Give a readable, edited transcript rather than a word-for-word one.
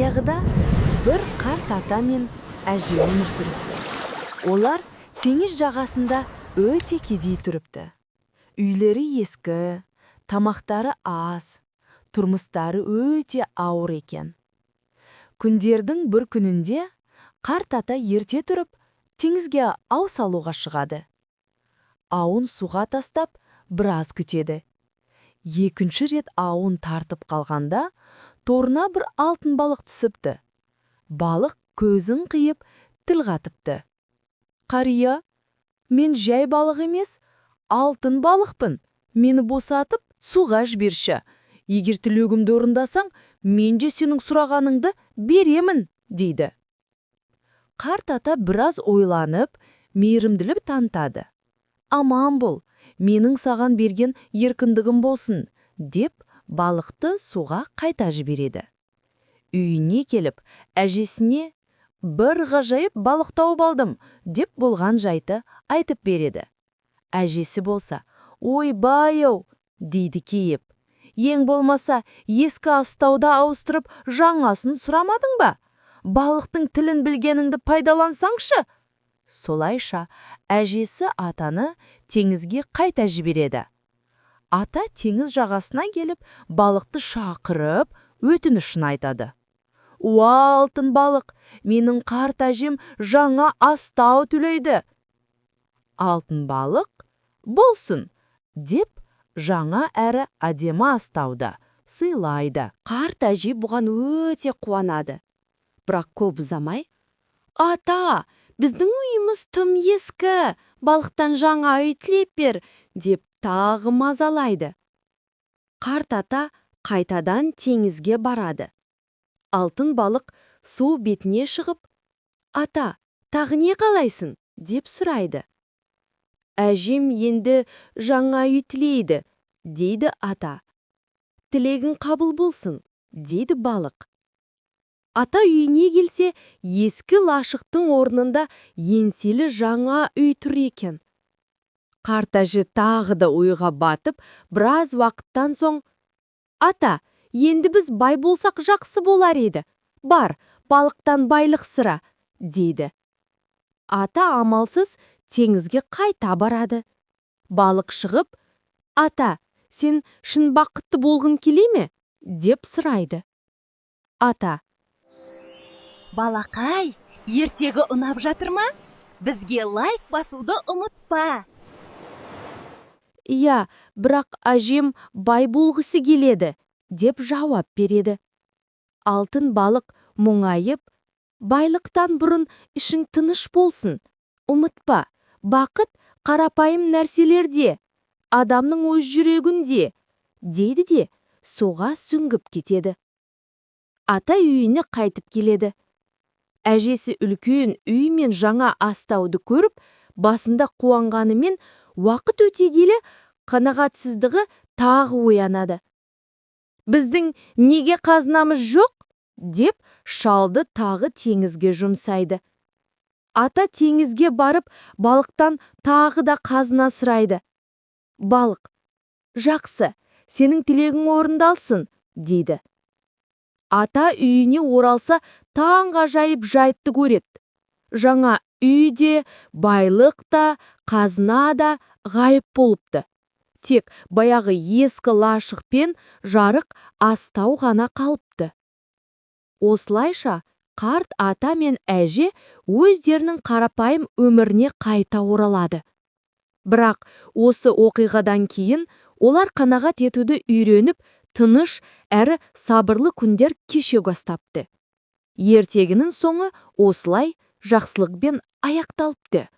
Баяғыда бір қарт ата мен әже өмір сүріпті. Олар теңіз жағасында өте кедей тұрыпты. Үйлері ескі, тамақтары аз, тұрмыстары өте ауыр екен. Күндердің бір күнінде қарт ата ерте тұрып, теңізге ау салуға шығады. Ауын суға тастап, біраз күтеді. Екінші рет ауын тартып қалғанда, торына бір алтын балық түсіпті. Балық көзін қиып, тіл қатыпты: «Қария, мен жай балық емес, алтын балықпын. Мені босатып, суға жіберші. Егер тілегімді орындасаң, мен де сенің сұрағаныңды беремін», – дейді. Қарт ата біраз ойланып, мейірімділік танытады. «Аман бол, менің саған берген еркіндігім болсын», – деп балықты суға қайта жібереді. Үйіне келіп, әжесіне «Бір ғажайып балық тауып алдым», – деп болған жайды айтып береді. Әжесі болса: «Ойбай-ау», – дейді кейіп. «Ең болмаса, ескі астауды ауыстырып, жаңасын сұрамадың ба? Балықтың тілін білгеніңді пайдалансаңшы». Солайша әжесі атаны теңізге қайта жібереді. Ата теңіз жағасына келіп, балықты шақырып, өтінішін айтады: «Уа, алтын балық, менің қарт әжем жаңа астау тілейді». Алтын балық «Болсын», – деп, жаңа әрі әдемі астауды сыйлайды. Қарт әже бұған өте қуанады. Бірақ көп ұзамай: «Ата, біздің үйіміз тым ескі, балықтан жаңа үй тілеп бер», – деп тағы мазалайды. Қарт ата қайтадан теңізге барады. Алтын балық су бетіне шығып: «Ата, тағы не қалайсың?» – деп сұрайды. «Әжем енді жаңа үй тілейді», – дейді ата. «Тілегің қабыл болсын», – дейді балық. Ата үйіне келсе, ескі лашықтың орнында еңселі жаңа үй тұр екен. Қарт әже тағы да ойға батып, біраз уақыттан соң: «Ата, енді біз бай болсақ, жақсы болар еді. Бар, балықтан байлық сұра», – дейді. Ата амалсыз теңізге қайта барады. Балық шығып: «Ата, сен шын бақытты болғың келе ме?» – деп сұрайды. Ата: Балақай, ертегі ұнап жатыр ма? Бізге лайк басуды ұмытпа. «Иә, бірақ әжем бай болғысы келеді», – деп жауап береді. Алтын балық мұңайып: «Байлықтан бұрын ішің тыныш болсын. Ұмытпа, бақыт қарапайым нәрселерде, адамның өз жүрегінде», – дейді де суға сүңгіп кетеді. Ата үйіне қайтып келеді. Әжесі үлкен үй мен жаңа астауды көріп, басында қуанғанымен, уақыт өте келе қанағатсыздығы тағы оянады. «Біздің неге қазынамыз жоқ?» – деп шалды тағы теңізге жұмсайды. Ата теңізге барып, балықтан тағы да қазына сұрайды. Балық: «Жақсы, сенің тілегің орындалсын», – дейді. Ата үйіне оралса, таңғажайып жайтты көреді: жаңа үй де, байлық та, қазына да ғайып болыпты. Тек баяғы ескі лашық пен жарық астау ғана қалыпты. Осылайша қарт ата мен әже өздерінің қарапайым өміріне қайта оралады. Бірақ осы оқиғадан кейін олар қанағат етуді үйреніп, тыныш әрі сабырлы күндер кеше бастапты. Ертегінің соңы осылай жақсылықпен аяқталыпты.